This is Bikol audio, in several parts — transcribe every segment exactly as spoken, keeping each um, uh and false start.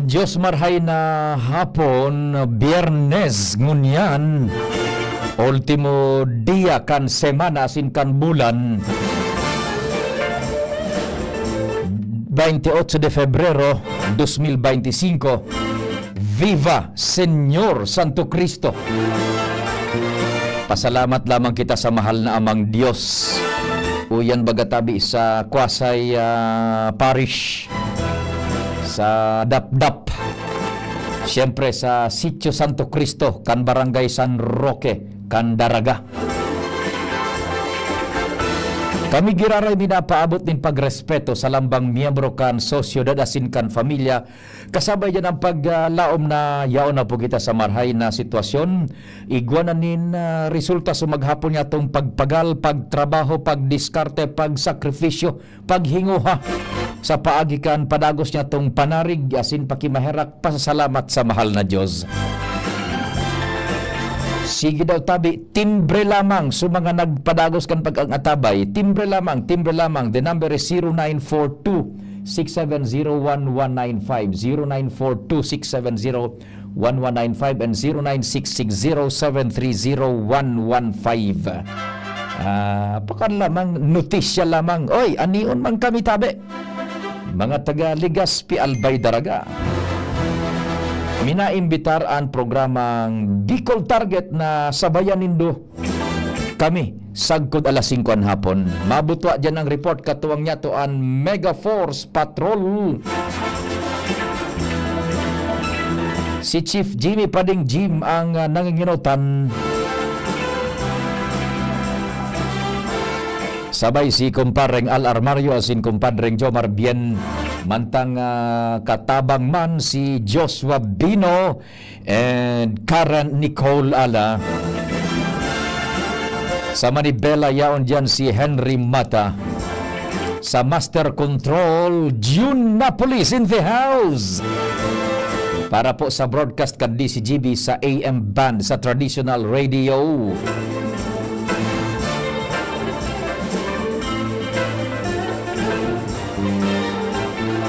Dios, marhay na hapon, Biyernes ngunyan, ultimo dia kan semana asin kan bulan, veintiocho de Febrero, dos mil veinticinco. Viva Señor Santo Cristo! Pasalamat lamang kita sa mahal na Amang Dios. Uyan baga tabi sa Kwasay, ah, Parish, sa Dapdap. Siyempre sa Sitio Santo Cristo, kan Barangay San Roque, kan Daraga. Kami giraray minapaabot nin pagrespeto sa lambang miyembro kan sosyedad asin kan pamilya, kasabay diyan ang paglaom na yaon na po kita sa marhay na sitwasyon. Igwa na nin, ah, resulta sa maghapon niyatong pagpagal, pagtrabaho, pagdiskarte, pagsakripisyo, paghinguha sa paagi kan padagos niyatong panarig asin pakimaherak, pasasalamat sa mahal na Dios. Sige daw tabi, timbre lamang sa mga nagpadagos kan pag-angatabay. Timbre lamang, timbre lamang. The number is zero nine four two, six seven zero, one one nine five, zero nine four two, six seven zero, one one nine five and zero nine six six zero seven three zero one one five. Ah, pakan lamang, notisya lamang. Oy, anion man kami tabi. Mga taga Legazpi, Albay, Daraga. Minaimbitar an programang Bicol Target na sabayan nindo kami sagkod alas singko an hapon. Mabutwa diyan ang report, katuwang niyato an Mega Force Patrol. Si Chief Jimmy Pading Jim ang, ah, nanginginotan. Sabay si Kumpadreng Al Armario asin Kumpadreng Jomar Bien. Mantang, ah, katabang man si Joshua Bino and Karen Nicole Ala. Sa Manibela, yaon diyan si Henry Mata. Sa Master Control, June Napolis in the house. Para po sa broadcast kan D C G B sa A M band, sa traditional radio.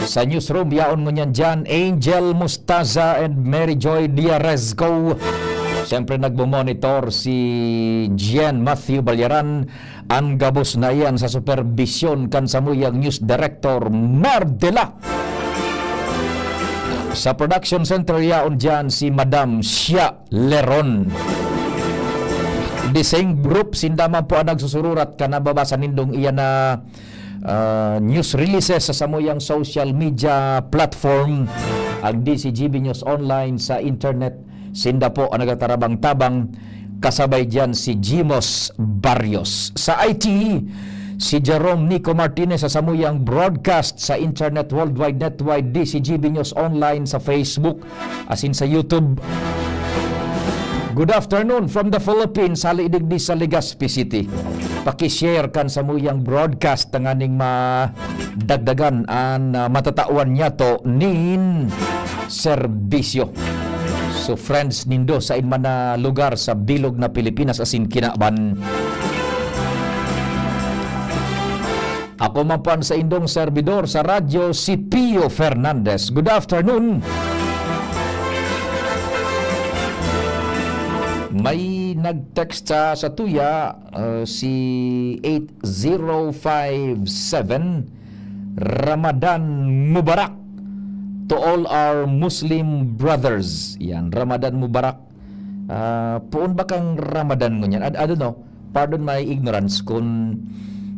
Sa newsroom, yaon ngunyan diyan, Angel Mustaza and Mary Joy Diarezco. Siyempre, nagmo-monitor si Gian Matthew Balyaran. An gabos na iyan sa superbisyon kan samuyang news director, Mardela. Sa production center, yaon diyan si Madam Shia Leron. The same group, sinda man po ang nagsusururat kan nababasa nindong iyan na, ah, news releases sa samuyang social media platform. Ang D C G B News Online sa internet, sinda po ang nagtatarabang-tabang, kasabay diyan si Jimos Barrios. Sa I T, si Jerome Nico Martinez sa samuyang broadcast sa internet, worldwide netwide, D C G B News Online sa Facebook, asin sa YouTube. Good afternoon from the Philippines, hali digdi sa Legazpi City. Paki-share kan samuyang broadcast tanganing madagdagan an, ah, matatawan niyato nin serbisyo. So, friends nindo sa inman na lugar sa bilog na Pilipinas asin kinaban. Ako man po an saindong serbidor sa radyo, si Pio Fernandez. Good afternoon. May nag-text sa, sa tuya, uh, si eight zero five seven, Ramadan Mubarak to all our Muslim brothers. Yan, Ramadan Mubarak. Ah, poon ba kang Ramadan ngunyan? I, I don't know. Pardon my ignorance kung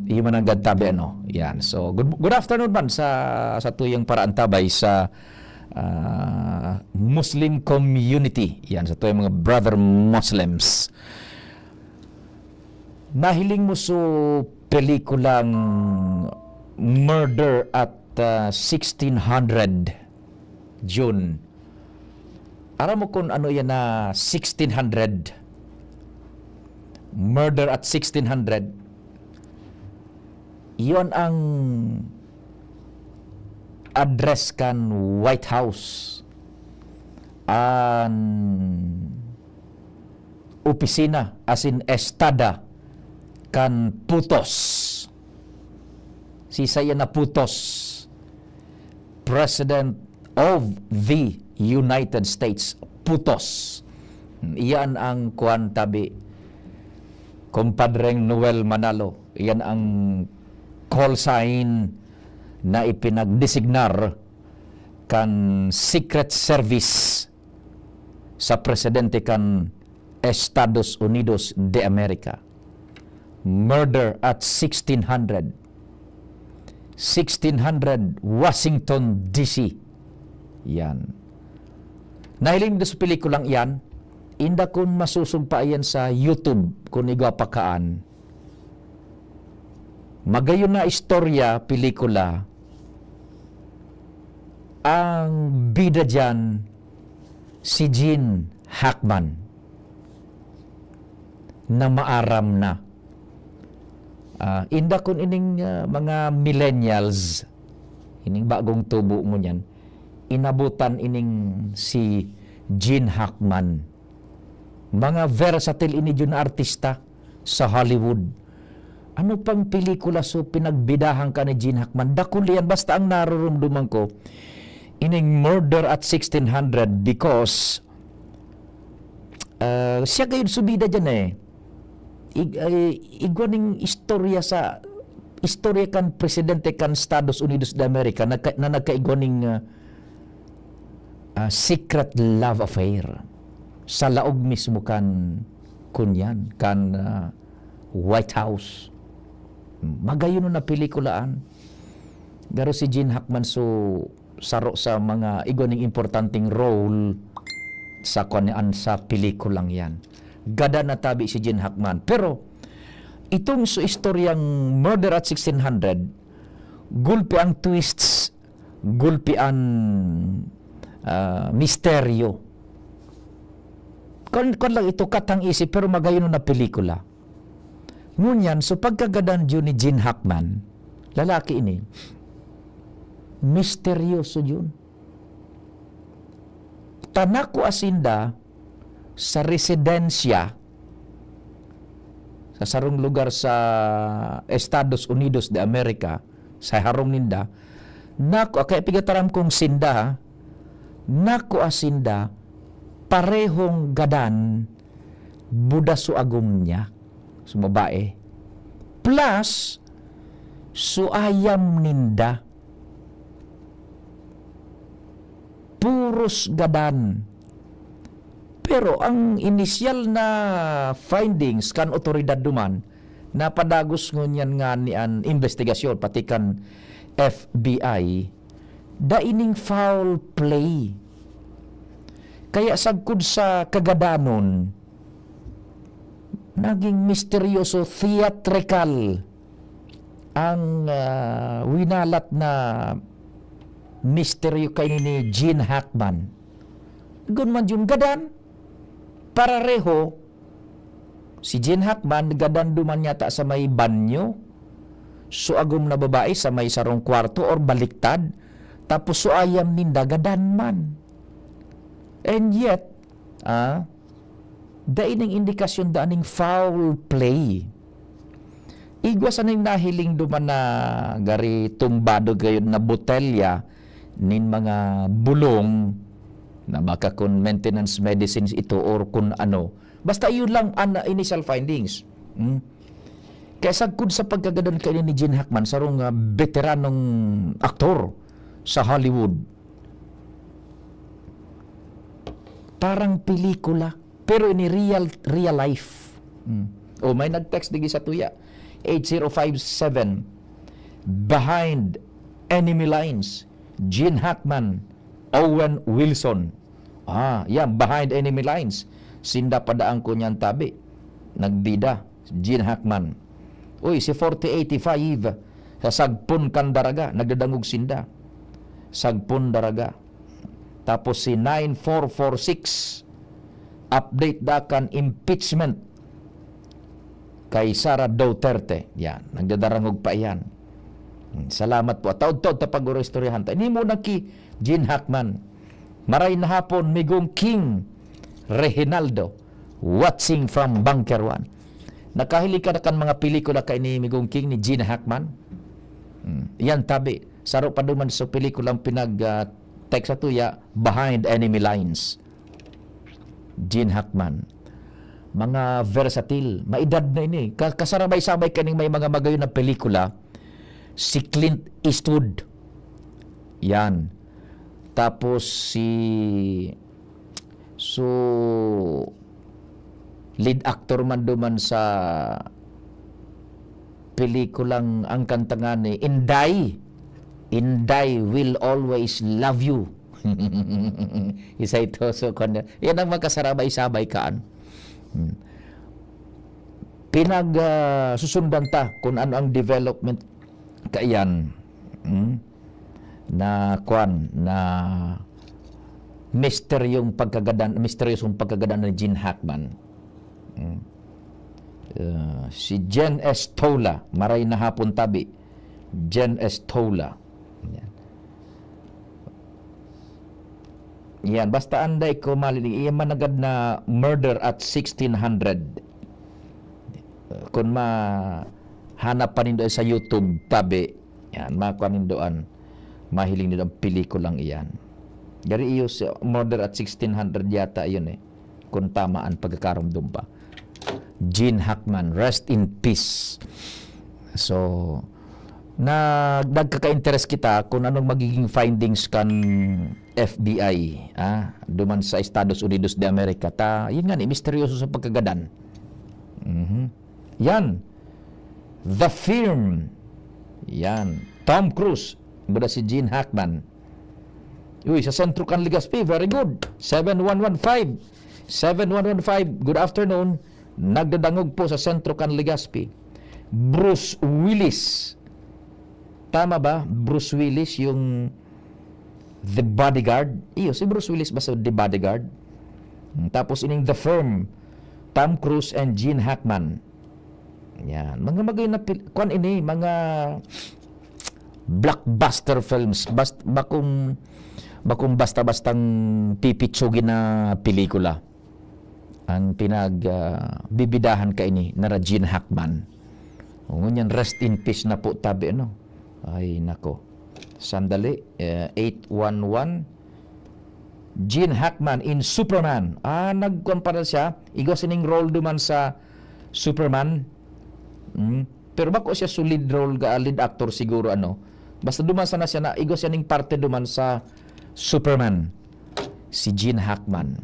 iyo man ang gagtabi, ano. Yan. So, good, good afternoon man sa, sa tuyang paraantabay sa, ah, Muslim community. Yan, sa tuyang mga brother Muslims. Nahiling mo so pelikulang Murder at, ah, sixteen hundred, June? Aram mo kung ano yan na sixteen hundred? Murder at sixteen hundred. Iyon ang address kan White House. An opisina asin estada kan putos. Si saya na putos, President of the United States. Putos. Iyan ang kuwan tabi, Compadreng Noel Manalo. Iyan ang call sign na ipinagdesignar kan Secret Service sa presidente kan Estados Unidos de America. Murder at sixteen hundred. Sixteen hundred, Washington, D C. Yan. Nahiling do sa pelikulang iyan, inda kun masusog pa iyan sa YouTube, kun igwa pa kaan. Magayon na istorya, pelikula. Ang bida diyan, si Gene Hackman na maaram na. Ah, inda kun ining, ah, mga millennials, ining bagong tubo ngunyan, inabutan ining si Gene Hackman. Mga versatile ini jud na artista sa Hollywood. Ano pang pelikula so pinagbidahan ka ni Gene Hackman? Dakul yan. Basta ang narurumduman ko, ining Murder at sixteen hundred because, ah, siya gayud subida dyan eh. Ig-, ay, igwa ning istorya sa, istorya kan presidente kan Estados Unidos de America na, na nagkaigwa ning, ah, ah, secret love affair sa laog mismo kan, kunyan, kan, ah, White House. Magayon na pelikulaan. Garo si Gene Hackman so saro sa mga igwa ning importanteng role sa kuan, sa pelikulang yan. Gadan na tabi si Gene Hackman. Pero itong so istoryang Murder at sixteen hundred, gulpi ang twists, gulpi an, ah, misteryo. Kwan, kwan lang ito, katang isip, pero magayon na pelikula. Ngunyan, so pagkagadan jud ni Gene Hackman, lalaki ini, misteryoso jud. Tanako asinda sa residensya sa sarong lugar sa Estados Unidos de America, sa harong ninda, nako, kaya pigataram kong sinda, ha? Nako asinda, parehong gadan, buda so agom niya, so babae. Plus, so ayam ninda. Puros gadan. Pero ang inisyal na findings kan otoridad duman, napadagos ngunyan ngani an imbestigasyon, pati kan F B I, dai ning foul play. Kaya sagkod sa kagadanon, naging misteryoso, theatrical ang, ah, winalat na misteryo kaini ni Gene Hackman. Gun man yun, gadan, parareho, si Gene Hackman, gadan duman yata sa may banyo, so agom na babae sa may sarong kwarto or baliktad, tapos so ayam ninda, gadan man. And yet, ah, dai ning indikasyon da ning foul play. Igwa sa ning nahiling duman na gari tumbado gayod na botelya nin mga bulong na baka kun maintenance medicines ito or kun ano. Basta yun lang ang initial findings. Hmm? Kaya sagkod sa pagkagadan kaini ni Gene Hackman, sarong, ah, beteranong aktor sa Hollywood, parang pelikula, pero ini real, real life. Hmm. O, may nag-text digi sa tuya. Eight zero five seven, Behind Enemy Lines, Gene Hackman, Owen Wilson. Ah, yan, Behind Enemy Lines. Sinda padaan ko niyan tabi. Nagbida, Gene Hackman. Uy, si forty eighty-five, sa Sagpon kan Daraga, nagdadangog sinda. Sagpon Daraga. Tapos si nine four four six, update da kan impeachment kay Sara Duterte. Yan, nagdadarangog pa iyan. Hmm, salamat po. Taod-taod ta pag-oristoryahan ta. Ini muna ki Gene Hackman. Maray na hapon, Migong King Reginaldo, watching from Bunker One. Nakahiling ka na kan mga pelikula kaini Migong King ni Gene Hackman? Hmm, yan tabi. Saro pa duman sa pelikulang pinag, ah, Text sa tuya, Behind Enemy Lines. Gene Hackman. Mga versatile. Maedad na ini. Ka-, kasarabay-sabay kaning may mga magayon na pelikula. Si Clint Eastwood. Yan. Tapos si... So, lead actor man duman sa pelikulang ang kanta nga ni Inday. Inday will always love you. Isa ito. So, kung, yan ang magkasarabay-sabay kaan. Hmm. Pinag, ah, susundan ta kung ano ang development kaiyan. Hmm? Na kwan, na misteryong pagkagadan, misteryosong pagkagadan ni Gene Hackman. Hmm. Ah, si Jen Estola, maray na hapon tabi. Jen Estola. Yan. Yan, basta anday ko mali, iyan managad na Murder at sixteen hundred. Kung mahanap pa nindo sa YouTube, tabi, yan, makuha nindo an, mahiling nindo ang pelikulang iyan. Gari iyo, si Murder at sixteen hundred yata yun eh. Kung tama ang pagkakarumdum pa. Gene Hackman, rest in peace. So, na, nagkaka-interest kita kung anong magiging findings kan F B I, ah, duman sa Estados Unidos de America. Ta, yun nga ni, misteryoso sa pagkagadan. Mhm. Yan. The Firm. Yan. Tom Cruise. Buda si Gene Hackman. Uy, sa sentro kan Legazpi, very good. Seven one one five. Seven one one five, good afternoon. Nagdadangog po sa sentro kan Legazpi. Bruce Willis. Tama ba? Bruce Willis, yung The Bodyguard. Iyo, si Bruce Willis ba sa The Bodyguard? Hmm, tapos ining The Firm, Tom Cruise and Gene Hackman. Yan. Mga magay na pil-, kwan ini, mga blockbuster films. Bast-, bakong, bakong basta-bastang pipitsugin na pelikula. Ang pinag, ah, bibidahan kaini, nara Gene Hackman. O, ngunyan, rest in peace na po, tabi, ano? Ay, nako. Sandali, eh, eight one one. Gene Hackman in Superman. Ah, nagkuan pa na siya. Igwa sining role duman sa Superman. Mm. Pero bako siya solid role ga lead actor siguro, ano. Basta duman sana siya na igwa siya ning parte duman sa Superman. Si Gene Hackman.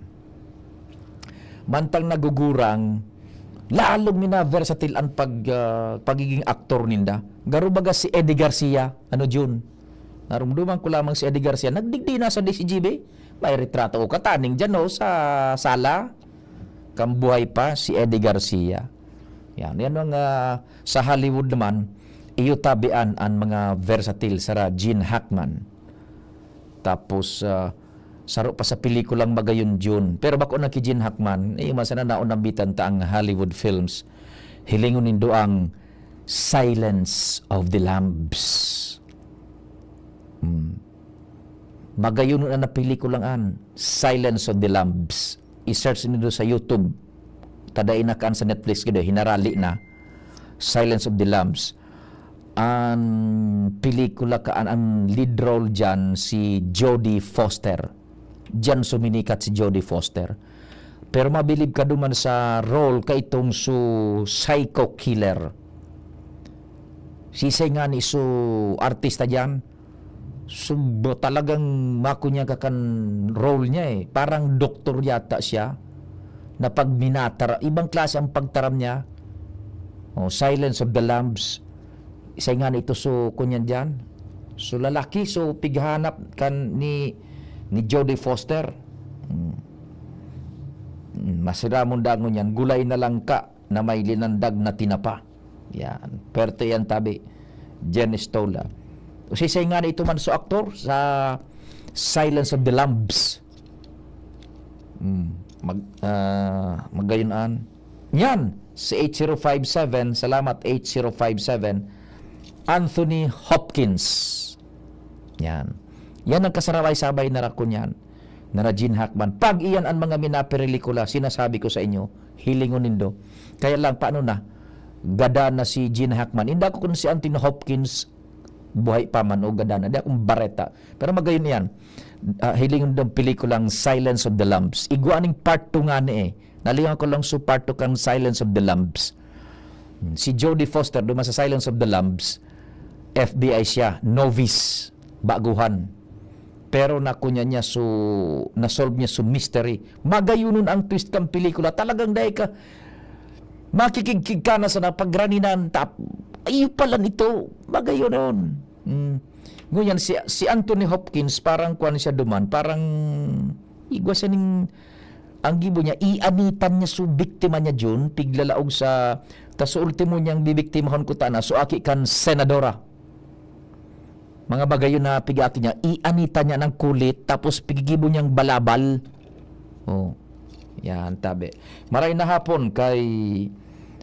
Mantang nagugurang, lalong mina-versatile ang pag, ah, pagiging aktor ninda. Garo baga si Eddie Garcia, ano, Jun? Narumduman ko lamang si Eddie Garcia, nagdigdi na sa D C G B. May retrato ko kataning dyan, oh, sa sala. Kan buhay pa, si Eddie Garcia. Yan, yan ang, ah, sa Hollywood naman, iyo tabian ang mga versatile, sara Gene Hackman. Tapos, ah, saro pa sa pelikulang Magayon June. Pero bako na ki Gene Hackman, eh, masa na naon nambitan ta ang Hollywood films. Hilingon nindo ang Silence of the Lambs. Hmm. Magayon na na pelikulang an Silence of the Lambs. I-search nindo sa YouTube. Tadai na kaan sa Netflix, gado, hinarali na. Silence of the Lambs. Ang pelikula kaan, ang lead role dyan, si Jodie Foster. Diyan suminikat si Jodie Foster. Pero mabilib ka duman sa role kaitong su psycho killer. Sisay nga ni su artista diyan? Su, talagang makunya ka kan role niya eh. Parang doktor yata siya na pag minatara-, ibang klase ang pagtaram niya. Oh, Silence of the Lambs. Isay nga nito su kunyan diyan. Su lalaki, su pighanap kan ni, ni Jodie Foster. Hmm. Hmm, masiramon dangon yan. Gulay na lang ka na may linandag na tinapa. Yan. Perte yan, tabi. Jen Estola. O sisay nga nito man su aktor sa Silence of the Lambs. Hmm. Mag, ah, magayon an. Yan, si eight zero five seven, salamat, eight zero five seven, Anthony Hopkins. Yan. Yan ang kasarabay-sabay na rakon yan, na na Gene Hackman. Pag iyan ang mga minapelikula, sinasabi ko sa inyo, hilingon nindo. Kaya lang, paano na? Gada na si Gene Hackman. Inda ko kung si Anthony Hopkins, buhay pa man o gadan na, di akong bareta. Pero magayon iyan. Ah, hilingon daw pelikulang Silence of the Lambs. Igwa ning part two nga ni eh. Nalingaw ko lang sa part two kan Silence of the Lambs. Hmm, si Jodie Foster, duman sa Silence of the Lambs, F B I siya, novice, baguhan. Pero nakunya niya, so, na-solve niya so mystery. Magayonon ang twist kan pelikula. Talagang dai ka, makikigkig ka na sana pagraninan. Tap, iyo pala nito. Magayonon. Mm. Ngunyan, si, si Anthony Hopkins, parang kuwan siya duman, parang igwa siya ning, ang gibo niya, ianitan niya so biktima niya, Jun, piglalaog sa, ta so ultimo niyang bibiktimahon ko tana, so aki kan senadora. Mga bagay yun na pig-aki niya, ianitan niya ng kulit, tapos pigigibo niyang balabal. Oh, yan, tabi. Maray na hapon kay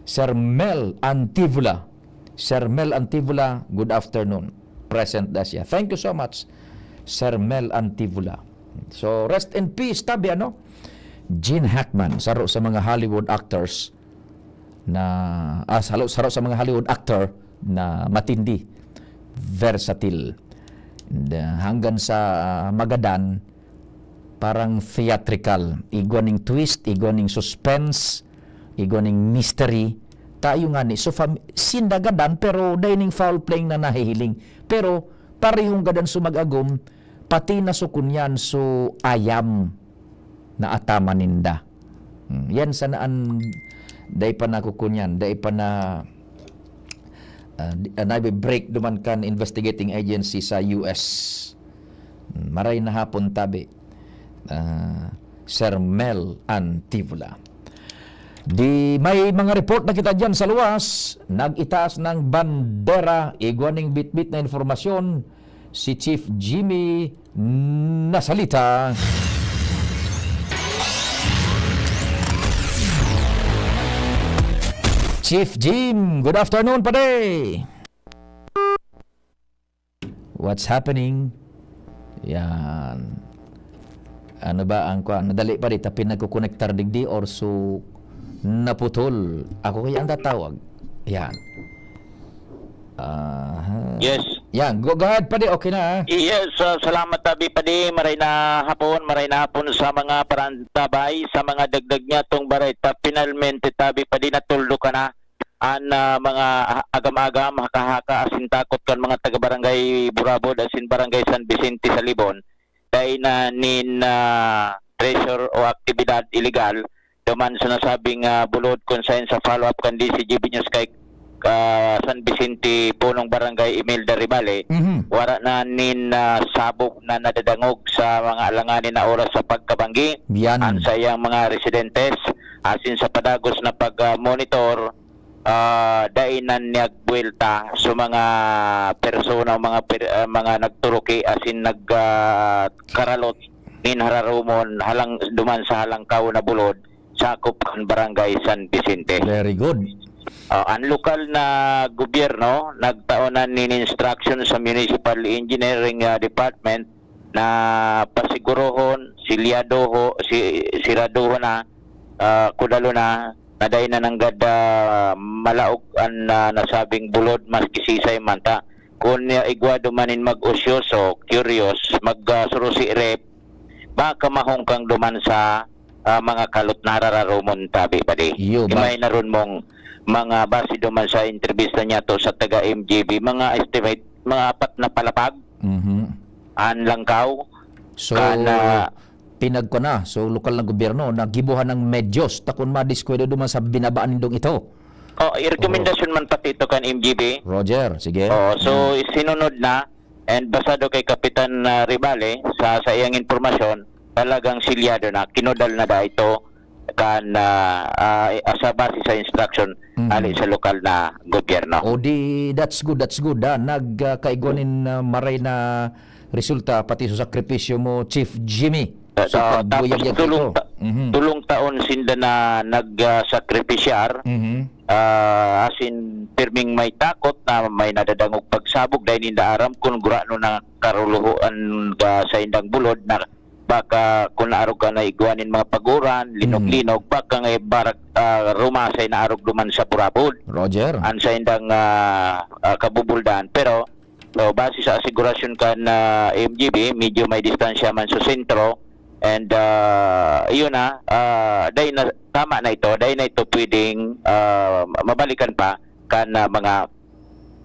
Sir Mel Antivula. Sir Mel Antivula, good afternoon. Present na siya. Thank you so much, Sir Mel Antivula. So, rest in peace, tabi, ano? Gene Hackman, saro sa mga Hollywood actors na, ah, saro, saro sa mga Hollywood actor na matindi, versatile. And, uh, hanggang sa, ah, magadan, parang theatrical. Igwa ning twist, igwa ning suspense, igwa ning mystery. Tayo nga ni, so fam-, sinda gadan, pero dai ning foul playing na nahihiling. Pero parehong gadan so mag-agom, pati na so kunyan, so ayam na ataman ninda. Hmm, yan sana an, dai pa nakukunyan, dai pa na, ah, di, ah, naibe-break duman kan investigating agency sa U S. Hmm, maray na hapon, tabi. Ah, Sir Mel Antivula. Di may mga report na kita dyan sa luwas. Nag-itaas ng bandera, igwa ning bitbit na informasyon, si Chief Jimmy Nasalita. Chief Jim, good afternoon, pare. What's happening? Yan. Ano ba ang kwa-, nadali pa di, ta pinagkukonektar digdi or so naputol? Ako kaya ang tatawag. Yan. Aha. Yes. Yan. Go, go ahead, padi. Okay na, ah. Yes, ah, salamat, tabi, padi. Maray na hapon, maray na hapon sa mga parantabay, sa mga dagdag niya tong bareta. Finalmente, tabi, padi, natuldo ka na. An, ah, mga ha-, agam-agam, haka-haka, asin takot kan mga taga-Barangay Burabod, asin Barangay San Vicente sa Libon, dai na nin, ah, treasure o aktibidad iligal duman sa nasabing, ah, bulod, kun saen sa follow-up kan D C G B News kay, ah, San Vicente, punong Barangay Imelda Ribale, Mhm. wara na nin, ah, sabog na nadadangog sa mga alanganin na oras sa pagkabanggi Yan. an saiyang mga residentes, asin sa padagos na pag, ah, monitor, ah, dai na niyagbuwelta sa mga persona o mga per-, ah, mga nagturuki asin nag, ah, karalot nin hararumon halang, duman sa Halangkaw na bulod, sakop kan Barangay San Vicente. Very good. Ah, ang lokal na gobyerno nagtao na nin instruction sa Municipal Engineering, ah, Department na pasigurohon, silyadoho-, si-, siradohon na, ah, kudalo na, na dai na nanggad, ah, malaog an, ah, nasabing bulod, maski sisay man ta. Kun igwa duman nin mag-osyoso, curious, mag, ah, surusi rep, baka mahungkang duman sa, ah, mga kalot na hararumon, tabi, padi. Iyo, ba- Imay na ron mong mga base duman sa entrevista niya to sa taga M G B, mga estimate, mga apat na palapag Mhm. an langkaw. So, Kana pinagko na. So, lokal na gobyerno, nagibuhan ng medyos, ta kun madiskwida duman sa binabaan nindong ito. Oh, i-rekomendasyon man pati ito kan M G B. Roger, sige. Oh, so, Mm. sinunod na, and basado kay Kapitan, ah, Ribale, sa, sa iyang impormasyon, talagang silyado na, kinudal na da ito kan, ah, ah, sa base sa instruction Mm. ali sa lokal na gobyerno. O di, that's good, that's good, ah. Nag, ah, kaigwa nin, ah, maray na resulta pati sa sakripisyo mo, Chief Jimmy, Ah, sa ah, tapos pagbuyag-yag tulong ito. ta-, Mhm. tulong taon sinda na nag, ah, sakripisyar. Mhm. Ah, asin pirming may takot na may nadadangog pagsabog, dahil ninda aram kun gurano na karuluhoan ka sa indang bulod na baka kun naarog ka na igwa nin mga paguran, linog-linog, Mm. baka nga barak, ah, rumasay na arog duman sa Burabod. Roger. An sa indang, ah, ah, kabubuldan. Pero, So, base sa asegurasyon kan, ah, M G B, medyo may distansya man sa sentro. And, ah, yun na, ah, dahil na, tama na ito, dahil na ito pwedeng, ah, mabalikan pa kan, ah, mga,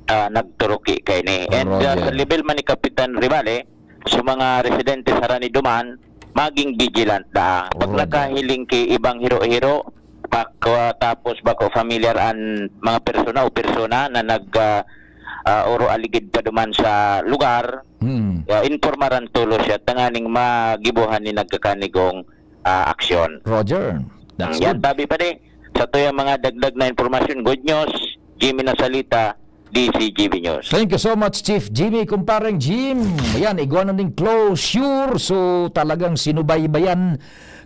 ah, nagturuki kaini. And, ah, Roger. Sa level man ni Kapitan Rivale, sa mga residente sa Rani Duman, maging vigilant na. Pag Roger. Nakahiling ki ibang hiro-hiro, pak-, ah, tapos bako familiar an mga persona o persona na nag, ah, ah, oro aligid pa duman sa lugar, Hmm. ah, impormaran tulos siya tanganing magibohan ni nagkakanigong, ah, aksyon. Roger, that's Yan, good. Tabi pa di. Sa tuyang mga dagdag na impormasyon, good news, Jimmy Nasalita, D C G B News. Thank you so much, Chief Jimmy, kumpareng Jim. Yan, igwa na ning closure. So, talagang sinubaybayan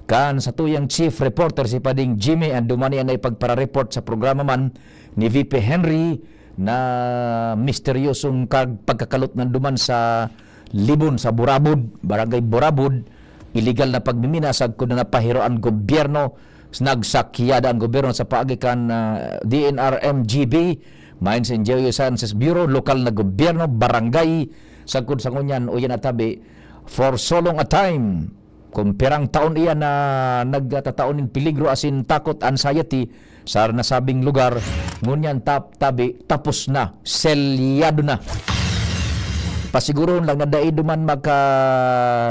kan sa tuyang chief reporter si Pading Jimmy, and dumani an ipagpara-report sa programa man ni V P Henry na misteryosong kag-, pagkakalot nanduman sa Libon, sa Burabod, Barangay Burabod. Iligal na pagmimina sagkod na napahiroan gobyerno, nagsakyada ang gobyerno sa paagi kan, ah, D N R M G B, Mines and Geosciences Bureau, lokal na gobyerno, barangay, sagkod sa ngunyan, uyan at tabi, for so long a time. Kung pirang taon iyan na nagtatao nin peligro asin takot, anxiety, sa nasabing lugar, ngunyan tap-, tabi, tapos na, selyado na. Pasigurohon lang na dai duman maka,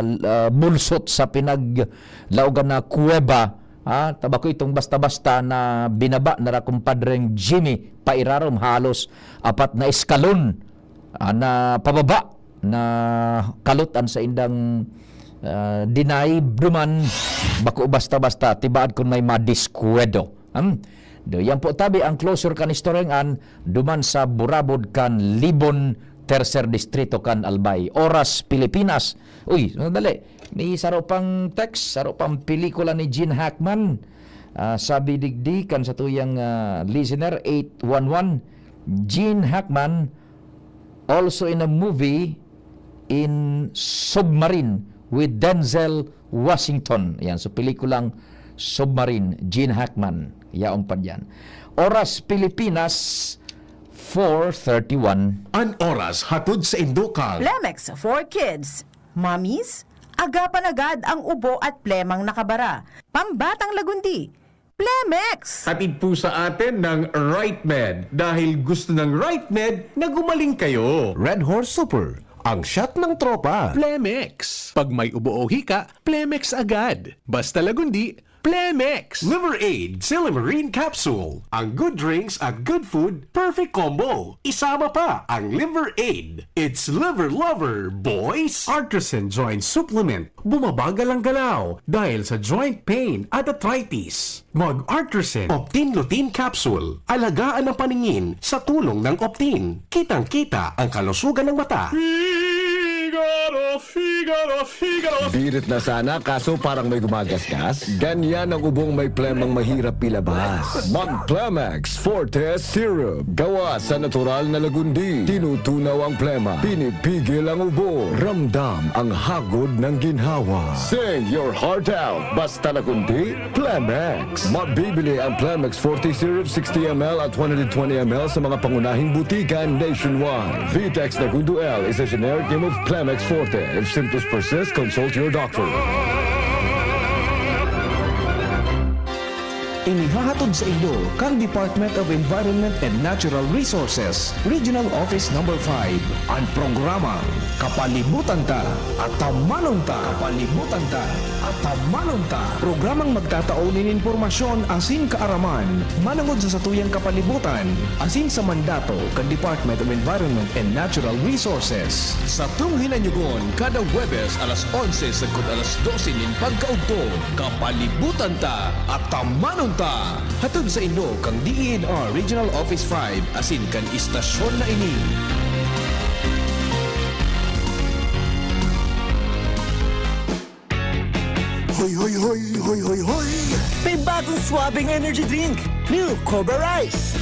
ah, bulsot sa pinaglaogan na kuweba, ha? Tabako itong basta-basta na binaba na ra, kumpadreng Jimmy, pairarom halos apat na eskalon, ah, na pababa na kalot an saindang, ah, dinay duman, bako basta-basta, tibaad kun may madiskwedto. Hmm? Do, yan po tabi ang closure kan istoryang an duman sa Burabod kan Libon, Tercer Distrito kan Albay. Oras Pilipinas. Uy, sandali. May saro pang text, saro pang pelikula ni Gene Hackman. Ah, sabi digdi kan satuyang, ah, listener, eight one one, Gene Hackman, also in a movie in Submarine with Denzel Washington. Yan, so pelikulang Submarine, Gene Hackman. Yaon pa diyan. Oras Pilipinas, four thirty-one. An oras hatod sa Indokal. Plemex for Kids. Mommies, agapan agad ang ubo at plemang nakabara. Pambatang lagundi, Plemex! Hatid po sa atin ng Right Med, dahil gusto ng Right Med na gumaling kayo. Red Horse Super, ang shot ng tropa. Plemex. Pag may ubo o hika, Plemex agad. Basta lagundi, Plemex. Liver Aid, Silymarin Capsule. Ang good drinks at good food, perfect combo. Isama pa ang Liver Aid. It's Liver Lover, boys! Artisan Joint Supplement. Bumabagal ang galaw dahil sa joint pain at arthritis. Mag-Artisan Optin Lutein Capsule. Alagaan ang paningin sa tulong ng Optin. Kitang-kita ang kalusugan ng mata. Figaro, Figaro, Figaro. Birit na sana, kaso parang may gumagasgas. Ganyan ang ubong may plemang mahirap ilabas. Mag Plemex Forte Syrup. Gawa sa natural na lagundi. Tinutunaw ang plema. Pinipigil ang ubo. Ramdam ang hagod ng ginhawa. Sing your heart out. Basta lagundi, Plemex. Mabibili ang Plemex Forte Syrup sixty M L at one hundred twenty M L sa mga pangunahing butika nationwide. Vitex Nagundo L is a generic name of Plemex Forte. If symptoms persist, consult your doctor. Inihahatod sa inyo kan Department of Environment and Natural Resources, Regional Office Number five, an programang Kapalibutan Ta, Atamanon Ta. Kapalibutan Ta, Atamanon Ta. Programang magtatao nin impormasyon asin kaaraman manongod sa satuyang kapalibutan asin sa mandato kan Department of Environment and Natural Resources. Satong hinanyugon kada Huwebes alas onse sagkod alas dose nin pagkaudto. Kapalibutan Ta, Atamanon Ta. Hatod sa inyo kan D E N R Regional Office five asin kan istasyon na ini. Hoy, hoy, hoy, hoy, hoy, hoy! May bagong swabing energy drink, New Cobra Rice.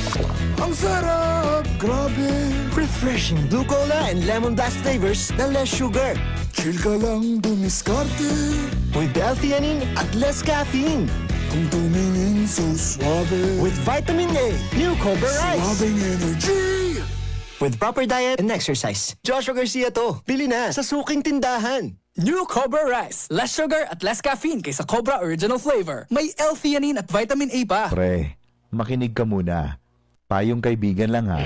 Ang sarap! Grabe! Refreshing blue cola and lemon blast flavors na less sugar. Chill ka lang dumiskarte. With L-theanine at less caffeine. Kung tumingin so suabe. With vitamin A, New Cobra Rice. Suabing energy! with proper diet and exercise. Joshua Garcia to. Bili na sa suking tindahan. New Cobra Rice. Less sugar at less caffeine kaysa Cobra Original Flavor. May L-theanine at vitamin A pa. Pre, makinig ka muna. Payong kaibigan lang ha.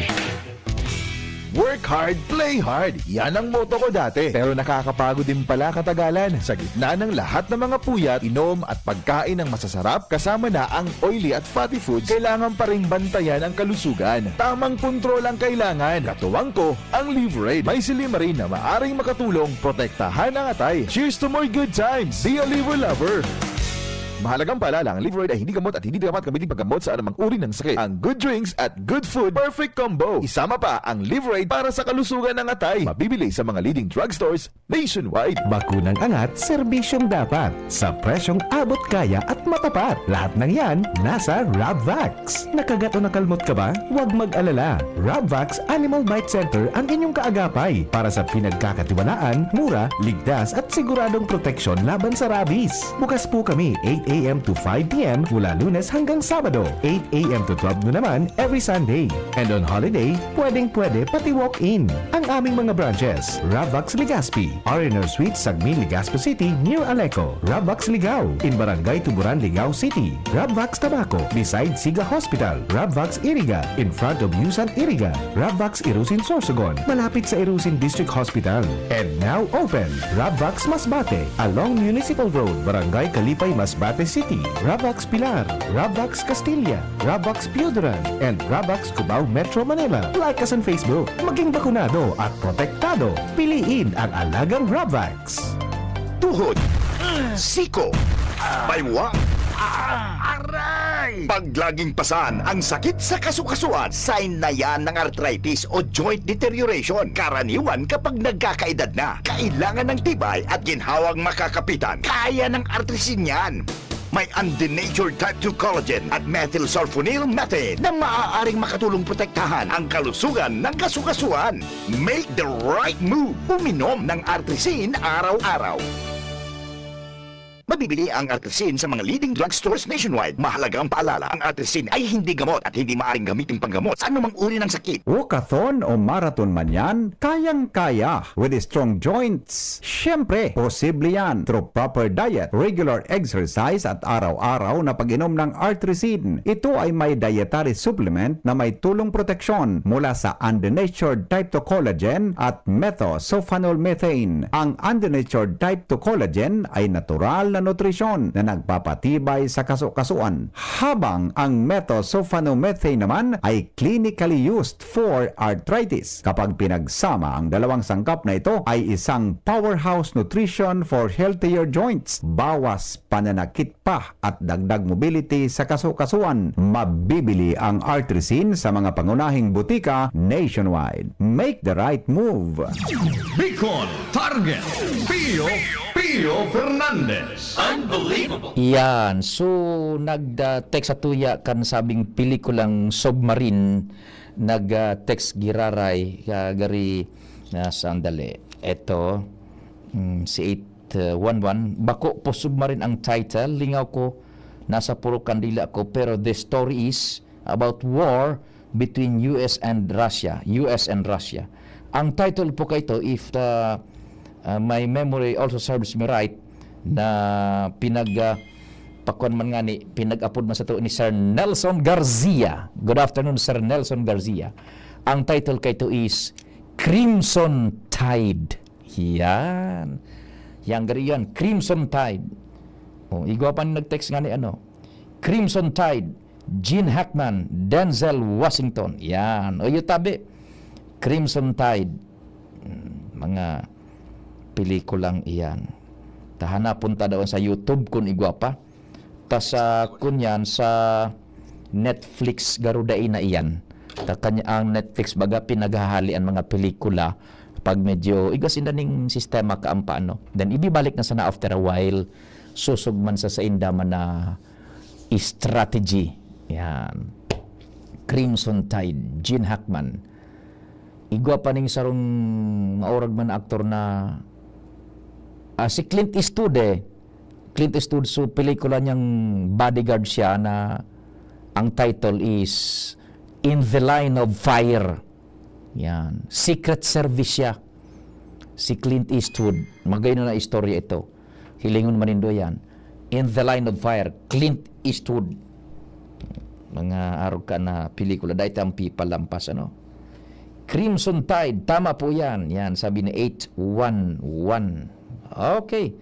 Work hard, play hard. Yan ang motto ko dati. Pero nakakapagod din pala katagalan. Sa gitna ng lahat ng mga puyat, inom at pagkain ng masasarap, kasama na ang oily at fatty foods, kailangan pa ring bantayan ang kalusugan. Tamang kontrol ang kailangan. Katuwang ko, ang Livraid. May silymarin na maaring makatulong protektahan ang atay. Cheers to more good times! Be a liver lover! Mahalagang paalala, ang Livraid ay hindi gamot at hindi dapat gamitin paggamot sa anumang uri ng sakit. Ang good drinks at good food, perfect combo. Isama pa ang Livraid para sa kalusugan ng atay. Mabibili sa mga leading drugstores nationwide. Bakunang angat, serbisyong dapat, sa presyong abot kaya at matapat. Lahat ng yan, nasa Rabvax. Nakagat o nakalmot ka ba? Huwag mag-alala. Rabvax Animal Bite Center ang inyong kaagapay para sa pinagkakatiwalaan, mura, ligtas at siguradong proteksyon laban sa rabies. Bukas po kami eight a.m. to five p.m. mula Lunes hanggang Sabado, eight a.m. to twelve noon naman every Sunday. And on holiday, pwedeng-pwede pati walk-in. Ang aming mga branches, Rabvax Legazpi, R and R Suite, Sagmin, Legazpi City, near Aleco. Rabvax Ligao, in Barangay Tuburan, Ligao City. Rabvax Tabaco, beside Siga Hospital. Rabvax Iriga, in front of Yusan Iriga. Rabvax Irusin Sorsogon, malapit sa Irusin District Hospital. And now open, Rabvax Masbate, along Municipal Road, Barangay Kalipay, Masbate City. Rabvax Pilar, Rabvax Castilla, Rabvax Pioduran, and Rabvax Cubao, Metro Manila. Like us on Facebook. Maging bakunado at protektado. Piliin ang alagang Rabvax. Tuhod, siko, baywang, aray! Pag laging pasan ang sakit sa kasukasuan, sign na yan ng arthritis o joint deterioration. Karaniwan kapag nagkakaedad na, kailangan ng tibay at ginhawang makakapitan. Kaya ng Artrisin yan. May undenatured type two collagen at methylsulfonyl methane na maaaring makatulong protektahan ang kalusugan ng kasukasuan. Make the right move. Uminom ng Artrisin araw-araw. Mabibili ang Artrisin sa mga leading drugstores nationwide. Mahalagang paalala, ang Artrisin ay hindi gamot at hindi maaaring gamitin panggamot sa anumang uri ng sakit. Walkathon o marathon man yan, kayang-kaya with strong joints. Siyempre, posible yan through proper diet, regular exercise at araw-araw na pag-inom ng Artrisin. Ito ay may dietary supplement na may tulong proteksyon mula sa undenatured type two collagen at methosulfonol methane. Ang undenatured type two collagen ay natural na nutrisyon na nagpapatibay sa kasukasuan, habang ang methosulfonomethane naman ay clinically used for arthritis. Kapag pinagsama, ang dalawang sangkap na ito ay isang powerhouse nutrition for healthier joints, bawas pananakit pa at dagdag mobility sa kasukasuan. Mabibili ang Artrisin sa mga pangunahing butika nationwide. Make the right move! Bicol Target. Pio Pio Fernandez. Unbelievable. Iyan. So, nag-text sa tuya kan sabing pelikulang Submarine. Nag-text giraray, ah, gari, ah, sandali. Eto, mm, si eight one one. Bako po Submarine ang title. Lingaw ko, nasa purok kandila ko. Pero the story is about war between U S and Russia. U S and Russia. Ang title po kaito, if the, ah, my memory also serves me right, na pinag, ah, pakuan man ngani, pinag-apod man sato ni Sir Nelson Garcia. Good afternoon, Sir Nelson Garcia. Ang title kaito is Crimson Tide. Yan. Yan, gari yan. Crimson Tide. Oh, igwa pa ni nag-text ngani, ano. Crimson Tide, Gene Hackman, Denzel Washington. Yan. O, iyo tabi. Crimson Tide. Hmm, mga pelikulang iyan. Ta hanapon ta daw sa YouTube kun igwa pa. Ta sa, kunyan, sa Netflix, garo dai na iyan. Ta kanya, ang Netflix, baga, pinaghahalian mga pelikula pag medyo igwa sinda ning sistema kaampa, ano. Then, ibibalik na sana after a while, susog man sa sainda man na strategy. Yan. Crimson Tide, Gene Hackman. Igwa pa ning sarong maurag man na aktor na, ah, si Clint Eastwood, eh. Clint Eastwood, so pelikula niyang bodyguard siya na ang title is In the Line of Fire. Yan. Secret Service siya. Si Clint Eastwood. Magayon na istorya ito. Hilingon man nindo yan. In the Line of Fire, Clint Eastwood. Mga arog ka na pelikula. Dahil ang pipalampas, ano? Crimson Tide, tama po yan. Yan, sabi ni eight one one. Okay.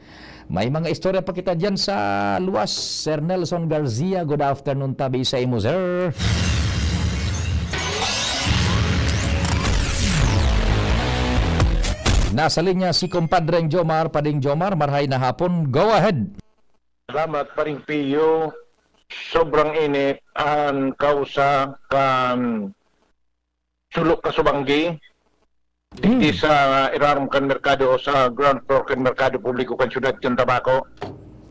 May mga istorya pa kita dyan sa luwas. Sir Nelson Garcia, good afternoon, tabi sa imo, sir. Nasa linya si Compadre Jomar. Pading Jomar, marhay na hapon. Go ahead. Salamat, Paring Pio. Sobrang init ang kausa kan Sulo Kasubanggi. Digdi Hmm. sa irarom kan merkado o sa ground floor kan merkado publiko kan siyudad kan Tabaco.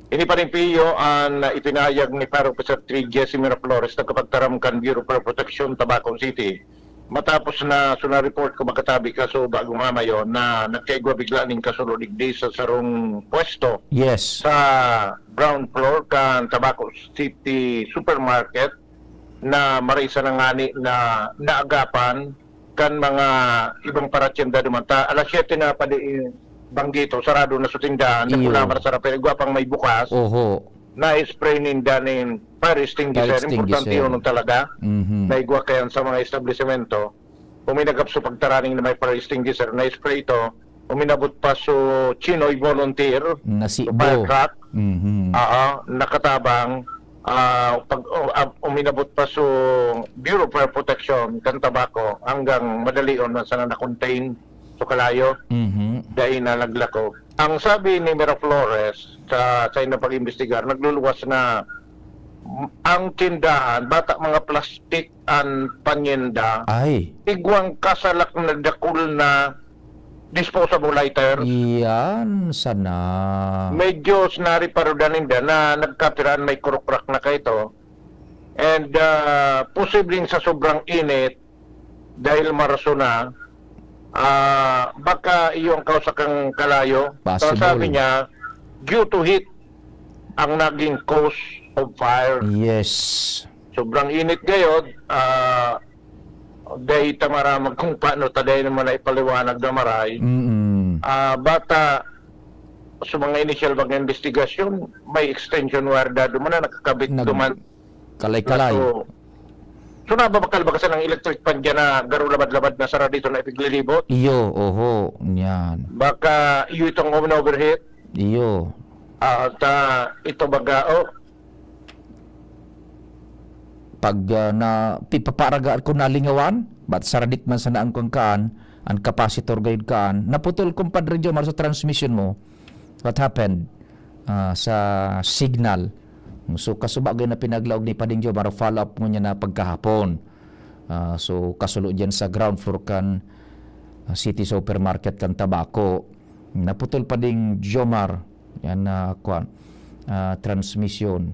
Ini, Paring Pio, an ipinahayag ni Fire Officer three Jesse Miraflores, nagkapagtaram kan Bureau of Fire Protection, Tabaco City. Matapos na so na-report ko makatabi kaso bagong hamayo na nagkaigwa bigla ning kasulo digdi sa sarong pwesto Yes. sa ground floor kan Tabaco City Supermarket na marisa na ngani na naagapan kan mga ibang paratyenda duman ta. Alas siyete na padi banggito, sarado na sa tindahan, Iyo. Nakulamar sa rapel, igwa pang may bukas. Oho. Na-spray ninda nin fire extinguisher. Fire extinguisher. Importante yun talaga. Mhm. Na igwa kayan sa mga establisemento. Uminagap sa pagtaraning na may fire extinguisher, na-spray ito. Uminabot pa so Chinoy volunteer, Nasibo. Fire truck. Mhm. Oo, nakatabang. Ah, pag, oh, ah, uminabot pa so Bureau of Fire Protection kan Tabaco hanggang madalion na sana na-contain so kalayo. Mhm. Dai na naglako. Ang sabi ni Miraflores sa, sa inyong pag-imbestigar, nagluluwas na ang tindahan, bata mga plastic an panyenda, Ay. Igwang kasalak na dakul na disposable lighter. Iyan sana. Medyo sinari pa rin ninda na nagkapiraan may kurukrak na kaito. And, ah, posibleng sa sobrang init, dahil Marso na, ah, baka iyo ang kausa kang kalayo. Possible. Ang sabi niya, due to heat ang naging cause of fire. Yes. Sobrang init gayod, ah, dahil ta maramag kung paano ta dahil naman na ipaliwanag na maray. Mm-mm. Ah, bata, sa mga initial mga investigasyon, may extension wire dado man na nakakabit Nag- duman. Kalay-kalay. So, so nababakal ba kasi ng electric fan dyan na garo labad-labad na sara dito na ipiglilibot? Iyo, oho, niyan. Baka iyo itong umin-overheat? Iyo. Ah, ta, ito baga, oh. Pag, ah, na, pipaparaga ko nalingawan, bat saradit man sana ang kangkaan, ang capacitor gayud kaan, naputol, Compadre Jomar, sa transmission mo. What happened? Ah, sa signal. So, kasuba gayud na pinaglaog ni Pading Jomar, follow up ngunyan na pagkahapon. Ah, so, kasulo dyan sa ground floor kan, ah, City Supermarket kan Tabaco. Naputol, Pading Jomar. Yan na, kwan, ah, transmission.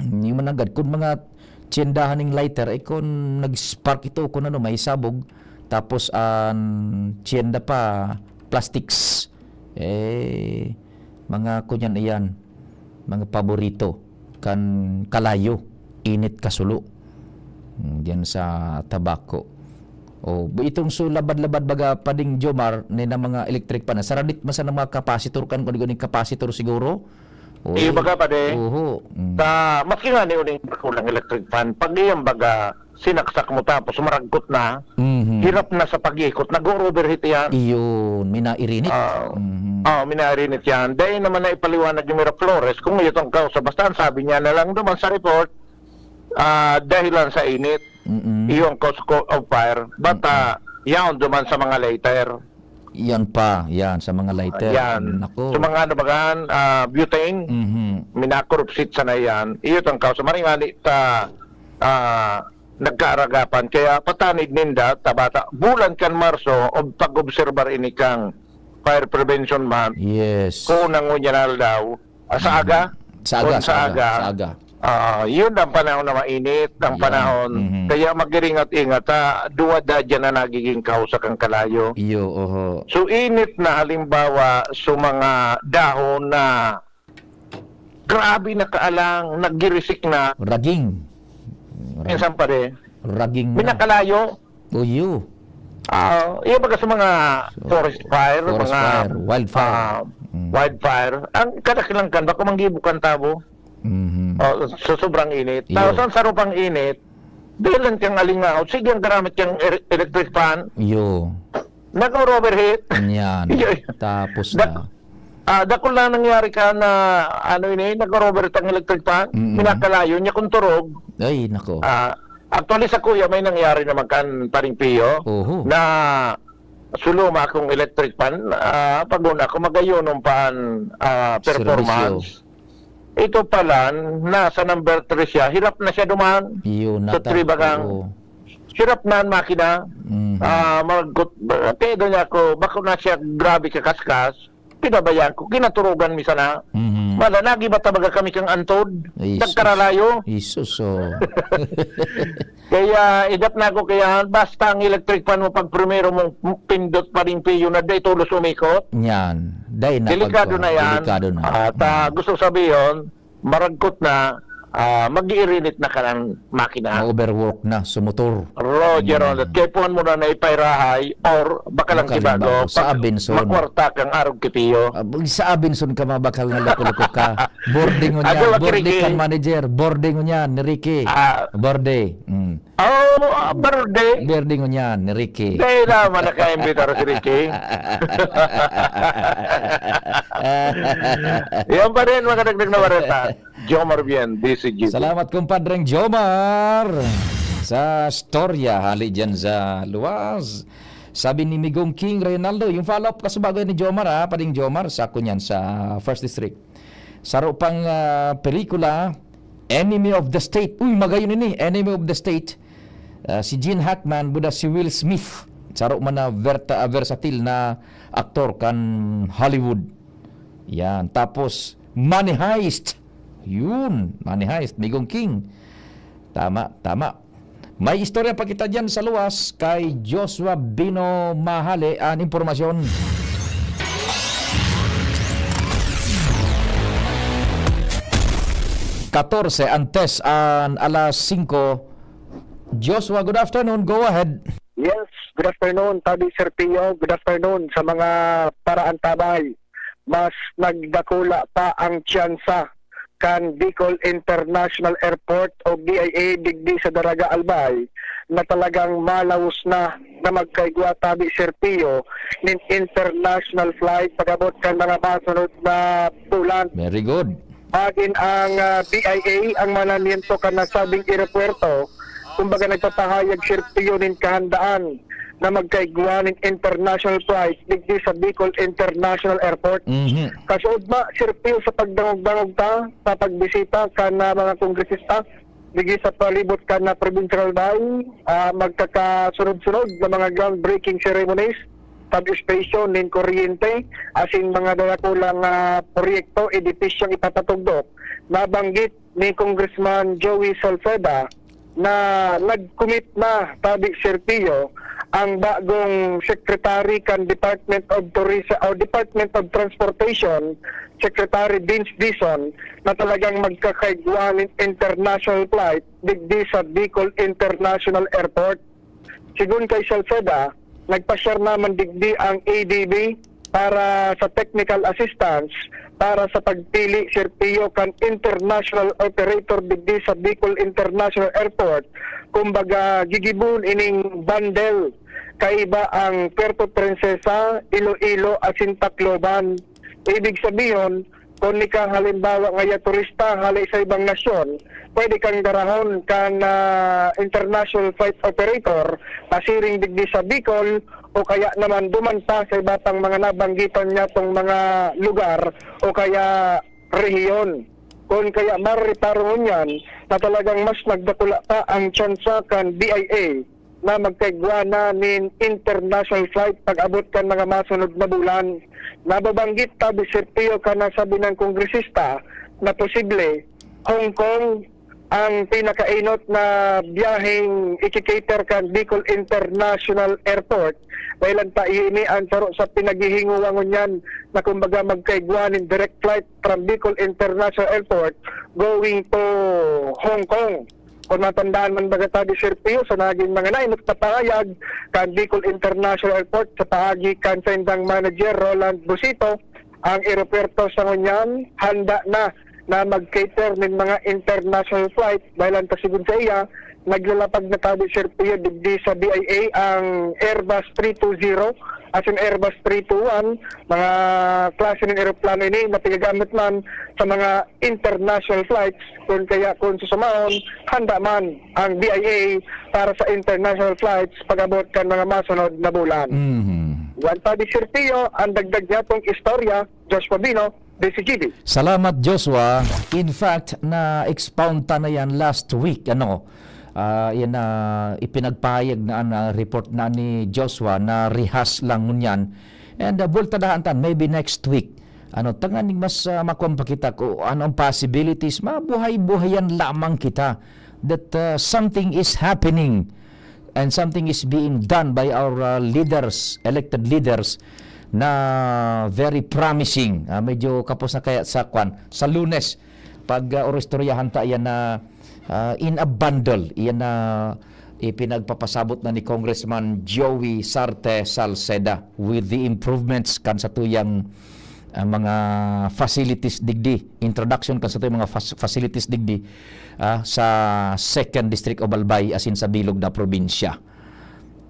Yung mananggad, kung mga tyendahan ning lighter, eh, kung nag-spark ito, kung ano, may sabog, tapos ang tyenda pa, plastics, eh, mga kunyan iyan, mga paborito kan kalayo, init kasulo. Mm, diyan sa Tabaco. O, itong so labad-labad baga, Pading Jomar, na, na mga electric pa na. Saradit man sa mga capacitor kan, kung ano yung capacitor siguro. O, Iyo baga, pade. Oho. Mm. Sa, maski nga ni uning kulang electric fan, pag iyan baga, sinaksak mo tapos maragkot na, Mhm. hirap na sa pag-ikot, nag-overheat yan. Iyon, minairinit. Ah, Mhm. ah, minairinit yan. Dahil naman na ipaliwanag ni Miraflores, kung iyo tong kausa, basta ang sabi niya na lang naman sa report, ah, dahilan sa init, Mm-mm. iyo ang cause co-, of fire. But, Mm-mm. ah, yaon duman sa mga lighter. Yan pa, yan, sa mga lighter. Yan. Naku. Sa mga ano bagaan, ah, butane, Mhm. minakorupsit sana yan. Iyo tang kausa. Maring ani ta, ah, nagkaaragapan. Kaya patanid ninda, tabata, bulan kan Marso, ob-, pag-obserbar ini kang Fire Prevention Month. Yes. Kung nangunyan aldaw, ah, sa aga? Sa aga, Kung sa sa aga, aga. sa aga. Ah, yun ang panahon na mainit, ang Yan. panahon. Mhm. Kaya mag-ingat-ingat, ha? Duwa da dyan na nagiging kausa kang kalayo. Iyo, oho. So, init na halimbawa, so mga dahon na grabe na kaalang, nagirisik na. Raging. Minsan pa rin. Raging na. Minakalayo. Uyo. Ah, iya baga sa mga So, forest fire, forest mga fire, wildfire. ah, Mm. wildfire, ang kadaklan kan bako manggibo kan tawo. Mhm. Oh, sa sobrang init. Iyo. Tapos ang sarupang init, dahilan kang alingaw, sige ang garamit kang er- electric fan, Iyo. nag-overheat. Yan. Iyo. Tapos Dak- na. Ah, dakul na nangyari ka na ano ini, nag-overheat ang electric fan, Mm. minakalayo niya kung turog. Ay, nako. Ah, actually sa kuya may nangyari naman kan Paring Pio Oho. na suluma akong electric fan, ah, pag-una ako magayunom pa an ah, Serbisyo. performance. Ito pala, nasa number three siya, hirap na siya duman. Iyo, Sa nata- three bagang. Oo. Hirap na an makina. Mhm. Ah, magkot, kaya doon niya ako, bako na siya grabe kakaskas. Pinabayaan ko, kinaturugan mi sana. Mhm. Wala, nagiba talaga kami kang antod. Jesus. Nagkaralayo. Jesus, oh. Kaya idap na ako kaya basta ang electric fan mo pag primero mong pindot pa rin piyo na day tulos umikot. Yan. Day na Delikado pagkuha. Na yan. Delikado na. At ah, Mm. gusto sabihin, maragkot na, ah, mag-iirinit na ka ng makina. Ma-overwork na sa motor. Roger, Mm. Ronald. Kaya puhan mo na na ipairahay or baka lang Baka kibago. limbago, sa Pag Abenson. Makwarta kang arog kitiyo. Ah, sa Abenson ka mabakal nga loko-loko ka. Boarding mo Ano, niya. Wag Boarding Ricky? Kan manager. Boarding mo niya ni Ricky. Ah. Boarding. Mm. Oh, ah, birthday. Boarding mo niya ni Ricky. Dahil naman nakaimbita si Ricky. Yan pa rin, mga dagdag na bareta. Jomar Bien, D C G. Salamat, kumpadreng Jomar, sa storya hali dyan sa luwas. Sabi ni Migong King Reynaldo, yung follow-up kasi bago ni Jomar, ha, Pading Jomar, sa kunyan sa First District. Saro pang ah, pelikula, Enemy of the State. Uy, magayon ini, Enemy of the State. Ah, si Gene Hackman, buda si Will Smith. Saro man na verta, ah, versatile na aktor kan Hollywood. Yan. Tapos, Money Heist. Yun, Money Heist, Migong King. Tama, tama. May istorya pa kita dyan sa luwas kay Joshua Bino Mahale an impormasyon. Katorse antes an alas singko. Joshua, good afternoon. Go ahead. Yes, good afternoon, Tabi Sir Pio. Good afternoon sa mga paraantabay. Mas nagdakula pa ang tsansa kan Bicol International Airport o B I A digdi sa Daraga Albay na talagang malawos na na magkaigwa, Tabi Sir Pio, nin international flight pag-abot kan mga masunod na bulan. Very good. Magin ang ah, B I A ang manamiento kan nasabing eropuwerto, kumbaga nagpapahayag Sir Pio nin kahandaan na magkaigwa nin international flight digdi sa Bicol International Airport. Mhm. Kasuod ba, Sir Pio, sa pagdangog-dangog ta sa pagbisita kan ah, mga kongresista digdi sa palibot kan ah, provincial bay, ah, magkakasunod-sunod na mga groundbreaking ceremonies, substation nin kuryente, asin mga dakulang ah, proyekto, edipisyong ipapatugdok. Nabanggit ni Congressman Joey Salceda na nag-commit na, Tabi Sir Pio, ang bagong secretary kan Department of Tourism o Department of Transportation, Secretary Vince Dizon, na talagang magkakaigwa nin international flight digdi sa Bicol International Airport. Sigon kay Salceda, nagpasyar naman digdi ang A D B para sa technical assistance para sa pagpili, Sir Pio, kan international operator digdi sa Bicol International Airport. Kumbaga, gigibon ining bundle kaiba ang Puerto Princesa, Iloilo, asin Tacloban. Ibig sabihin, kung nika halimbawa ngaya turista hali sa ibang nasyon, pwede kang darahon kan ah, international flight operator pasiring digdi sa Bicol o kaya naman duman pa sa iba pang mga nabanggitan niya tong mga lugar o kaya rehiyon. Kung kaya maririparongon yan na talagang mas nagdakula pa ang tsansa kan B I A na magkaigwa na nin international flight pag-abot kan mga masunod na bulan. Nababanggit ta, Sir Pio, kan nasabi ng kongresista na posible Hong Kong ang pinakainot na biyaheng ikikater kan Bicol International Airport. Dahil ang ta ini ang saro sa pinaghihinguwa ngunyan na kumbaga magkaigwa nin direct flight from Bicol International Airport going to Hong Kong. Kung matandaan man baga ta, Sir Pio, sa naging mga nainot na pahayag kan Bicol International Airport sa paagi kan saindang manager, Roland Busito, ang eropuwerto sa ngunyan handa na na mag-cater nin mga international flight dahil ang kasigon sa iya, naglalapag na tabi, Sir Pio, digdi sa B I A ang Airbus three two zero at ang Airbus three two one, mga klase ng eroplano ini na pinagamit man sa mga international flights. Kung kaya, kung susumahon, handa man ang B I A para sa international flights pag-abot kan mga masunod na bulan. Mhm. Yan pa di, Sir Pio, ang dagdag niya pong istorya, Josh Pabino, D C G B. Salamat, Joshua. In fact, na-expound ta na yan last week, ano, ah, yan na ipinagpahayag na, na report na ni Joshua na rehas lang ngunyan. And, ah, bultadahan tan, maybe next week. Ano, tanganing mas, ah, makuha pa kita kung ano ang possibilities, mabuhay-buhayan lamang kita. That, ah, something is happening and something is being done by our, ah, leaders, elected leaders, na very promising. Ah, medyo kapos na kaya sa kwan, sa Lunes, pag, ah, oristoryahan ta, iyan na, ah, in a bundle, iyan na ipinagpapasabot na ni Congressman Joey Sarte Salceda with the improvements kan satuyang, ah, mga facilities digdi, introduction kan satuyang mga fas-, facilities digdi, ah, sa Second District of Albay, asin sa bilog na probinsya.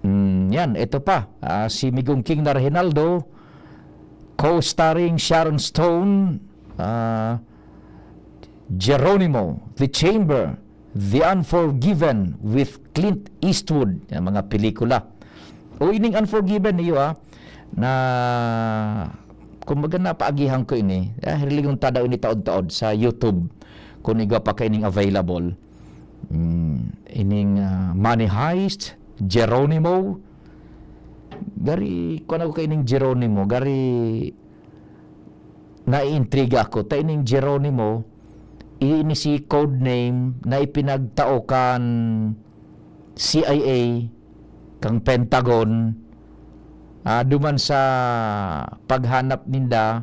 Mm, yan, ito pa, ah, si Migong King na Reginaldo, co-starring Sharon Stone, ah, Geronimo, The Chamber, The Unforgiven with Clint Eastwood. Yan, mga pelikula. O ining Unforgiven, iyo, ah, na, kumbaga, napaagihan ko ini. Ah, hirilingon ta daw ini taod-taod sa YouTube, kung igwa pa kaining available. Mm, ining, ah, Money Heist, Geronimo. Gari, kung ako kaining Geronimo, gari, naiintriga ako. Ta ining Geronimo, ini si code name na ipinagtao kan C I A, kan Pentagon, ah, duman sa paghanap ninda,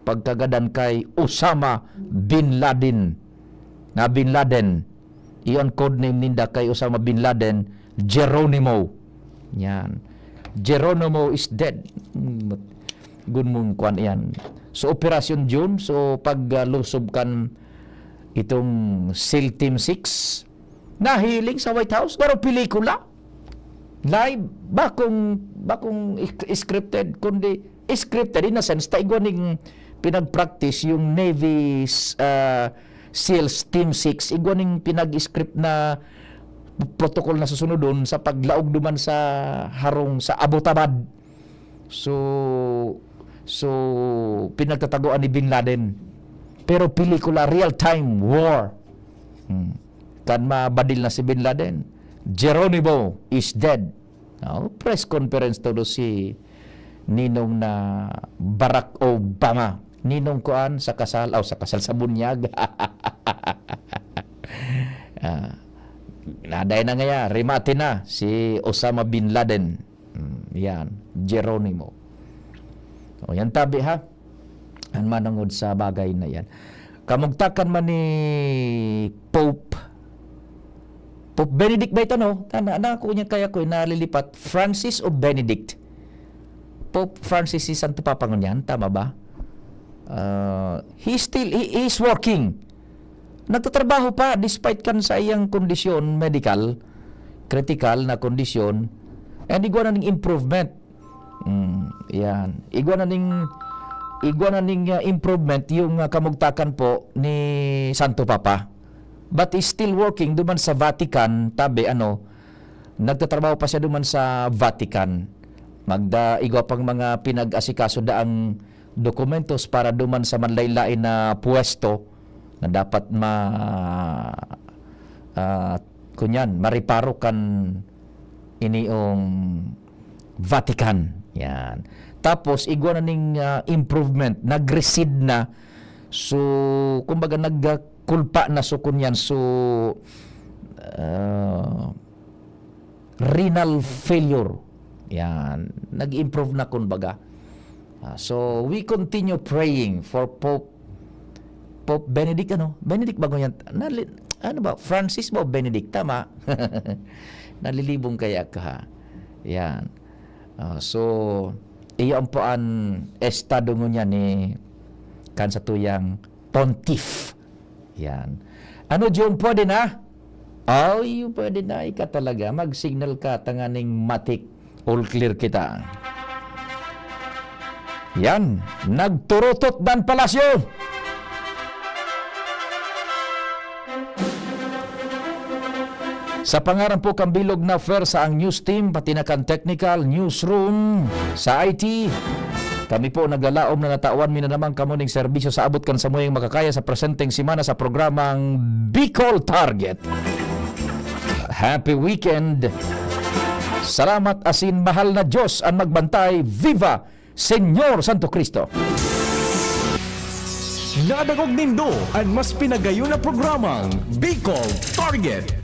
pagkagadan kay Osama bin Laden. Na Bin Laden, iyon code name ninda kay Osama bin Laden, Geronimo. Yan. Geronimo is dead. Hmm, gun mong kwan yan. So, Operasyon June, so, pag, ah, lusob kan itong SEAL Team six, nahiling sa White House, pero pelikula. Live, bakong, bakong ik-, scripted, kundi scripted in a sense, ta igwa ning pinag-practice yung Navy's, ah, SEALs Team six, igwa ning pinag-script na protocol na susunodon sa paglaog duman sa harong sa Abbottabad. So, so, pinagtatagoan ni Bin Laden. Pero pelikula, real-time war. Hmm. Kan mabadil na si Bin Laden, Geronimo is dead. Oh, press conference todo si Ninong na Barack Obama. Ninong kuan sa kasal, aw, sa kasal, sa bunyag. Ah, naday na ngaya, rimate na si Osama bin Laden. Hmm, yan, Geronimo. O, yan tabi, ha? An manongod sa bagay na yan. Kamugtakan man ni Pope, Pope Benedict ba ito, no? Tana, na ako niya kaya ko, nalilipat. Francis o Benedict? Pope Francis si Santo Papa ngunyan, tama ba? Ah, he still, he, he is working. Nagtatrabaho pa despite kan sa iyang kondisyon medical, critical na kondisyon, and igwa na ning improvement. Mm, yan. Igwa na ning, igwa na ning, ah, improvement yung, ah, kamugtakan po ni Santo Papa. But he's still working duman sa Vatican, tabi, ano, nagtatrabaho pa siya duman sa Vatican. Magda, igwa pang mga pinag-asikaso daang dokumentos para duman sa manlain-lain na puwesto na dapat ma-, ah, kunyan, mareparo kan iniong Vatican. Yan. Tapos, igwa na ning, ah, improvement, nag-reside na. So, kumbaga, nagkulpa na. So, kunyan, so, ah, renal failure. Yan. Nag-improve na, kumbaga. Ah, so, we continue praying for Pope Pope Benedict, ano? Benedict ba ngunyan? Nali-, ano ba? Francis ba o Benedict? Tama. Nalilibong kaya ka, ha? Yan. Ah, so, iyan po an estado ngunyan ni kan satuyang pontiff. Yan. Ano, Jun, pwede na? Ay, pwede na. Ika talaga. Mag-signal ka, tanganing matik. All clear kita. Yan. Nagturutot dan palasyo. Sa pangaran po kan bilog na pwersa, ang news team, pati na kan technical, newsroom, sa I T, kami po naglalaom na natawan mi na naman kamo ning serbisyo sa abot kan samuyang makakaya sa presenteng semana sa programang Bicol Target. Happy weekend! Salamat asin mahal na Diyos an magbantay. Viva Señor Santo Cristo! Nadangog nindo an mas pinagayon na programang Bicol Target.